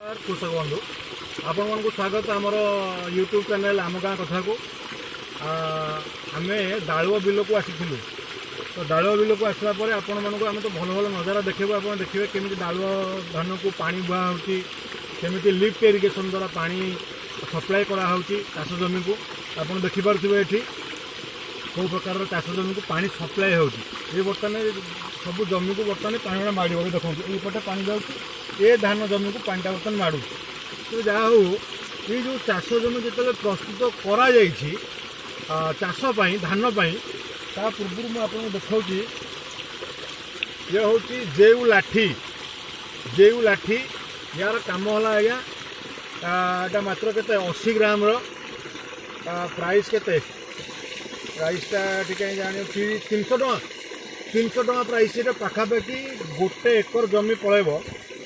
କୃଷକ ବନ୍ଧୁ, ଆପଣମାନଙ୍କୁ ସ୍ୱାଗତ ଆମର ୟୁଟ୍ୟୁବ୍ ଚ୍ୟାନେଲ୍ ଆମ ଗାଁ କଥାକୁ। ଆମେ ଦାଳୁଅ ବିଲକୁ ଆସିଥିଲୁ। ତ ଦାଳୁଅ ବିଲକୁ ଆସିଲା ପରେ ଆପଣମାନଙ୍କୁ ଆମେ ତ ଭଲ ଭଲ ନଜାରା ଦେଖେଇବୁ। ଆପଣ ଦେଖିବେ କେମିତି ଦାଳୁଅ ଧାନକୁ ପାଣି ବୁହା ହେଉଛି, କେମିତି ଲିଫ୍ଟ ଇରିଗେସନ୍ ଦ୍ୱାରା ପାଣି ସପ୍ଲାଏ କରାହେଉଛି ଚାଷ ଜମିକୁ। ଆପଣ ଦେଖିପାରୁଥିବେ ଏଠି କେଉଁ ପ୍ରକାରର ଚାଷ ଜମିକୁ ପାଣି ସପ୍ଲାଏ ହେଉଛି। ଏ ବର୍ତ୍ତମାନ ସବୁ ଜମିକୁ ବର୍ତ୍ତମାନ ପାଣି ଗୁଡ଼ା ମାଡ଼ିବ। ଏ ଦେଖନ୍ତୁ, ଏଇପଟେ ପାଣି ଯାଉଛି, ଏ ଧାନ ଜମିକୁ ପାଣିଟା ବର୍ତ୍ତମାନ ମାଡ଼ୁଛି। ତ ଯାହା ହଉ, ଏଇ ଯେଉଁ ଚାଷ ଜମି ଯେତେବେଳେ ପ୍ରସ୍ତୁତ କରାଯାଇଛି ଚାଷ ପାଇଁ, ଧାନ ପାଇଁ, ତା ପୂର୍ବରୁ ମୁଁ ଆପଣଙ୍କୁ ଦେଖାଉଛି। ଇଏ ହେଉଛି ଜେଉ ଲାଠି। ଜେଉ ଲାଠି, ୟାର କାମ ହେଲା ଆଜ୍ଞା, ଏଇଟା ମାତ୍ର କେତେ, 80 ଗ୍ରାମର। ପ୍ରାଇସ୍ କେତେ? ପ୍ରାଇସ୍ଟା ଟିକେ ଜାଣିବ, 300 ଟଙ୍କା। 300 ଟଙ୍କା ପ୍ରାଇସ୍। ଏଇଟା ପାଖାପାଖି 1 ଏକର ଜମି ପଳେଇବ।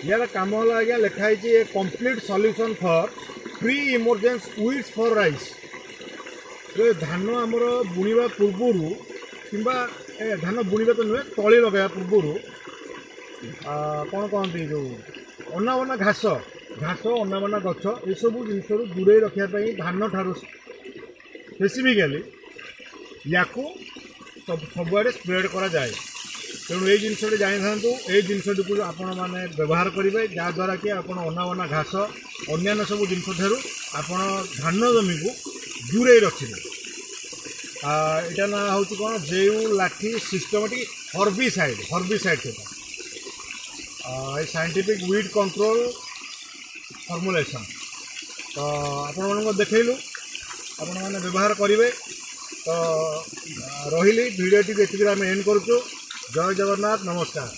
ୟାର କାମ ହେଲା ଆଜ୍ଞା, ଲେଖା ହେଇଛି "A complete solution for pre emergence weeds for rice"। ଯେ ଧାନ ଆମର ବୁଣିବା ପୂର୍ବରୁ କିମ୍ବା ଧାନ ବୁଣିବା ତ ନୁହେଁ, ତଳି ଲଗାଇବା ପୂର୍ବରୁ କ'ଣ କହନ୍ତି, ଯେଉଁ ଅନାବନା ଘାସ, ଘାସ, ଅନାବନା ଗଛ, ଏସବୁ ଜିନିଷରୁ ଦୂରେଇ ରଖିବା ପାଇଁ ଧାନ ଠାରୁ ସ୍ପେସିଫିକାଲି ୟାକୁ ସବୁଆଡ଼େ ସ୍ପ୍ରେଡ୍ କରାଯାଏ। ତେଣୁ ଏଇ ଜିନିଷଟି ଜାଣିଥାନ୍ତୁ। ଏଇ ଜିନିଷଟିକୁ ଆପଣମାନେ ବ୍ୟବହାର କରିବେ, ଯାହାଦ୍ୱାରା କି ଆପଣ ଅନାବନା ଘାସ, ଅନ୍ୟାନ୍ୟ ସବୁ ଜିନିଷ ଠାରୁ ଆପଣ ଧାନ ଜମିକୁ ଦୂରେଇ ରଖିବେ। ଏଇଟା ନାଁ ହେଉଛି କ'ଣ? ଜେଉ ଲାଠି ସିଷ୍ଟମାଟିକ୍ ହର୍ବିସାଇଡ଼୍। ହର୍ବିସାଇଡ଼୍ ସେଟା ଏ ସାଇଣ୍ଟିଫିକ୍ ୱିଡ୍ କଣ୍ଟ୍ରୋଲ୍ ଫର୍ମୁଲେସନ୍। ତ ଆପଣମାନଙ୍କୁ ଦେଖେଇଲୁ, ଆପଣମାନେ ବ୍ୟବହାର କରିବେ। ତ ରହିଲି, ଭିଡ଼ିଓଟିକୁ ଏତିକିରେ ଆମେ ଏଣ୍ଡ କରୁଛୁ। ଜୟ ଜଗନ୍ନାଥ, ନମସ୍କାର।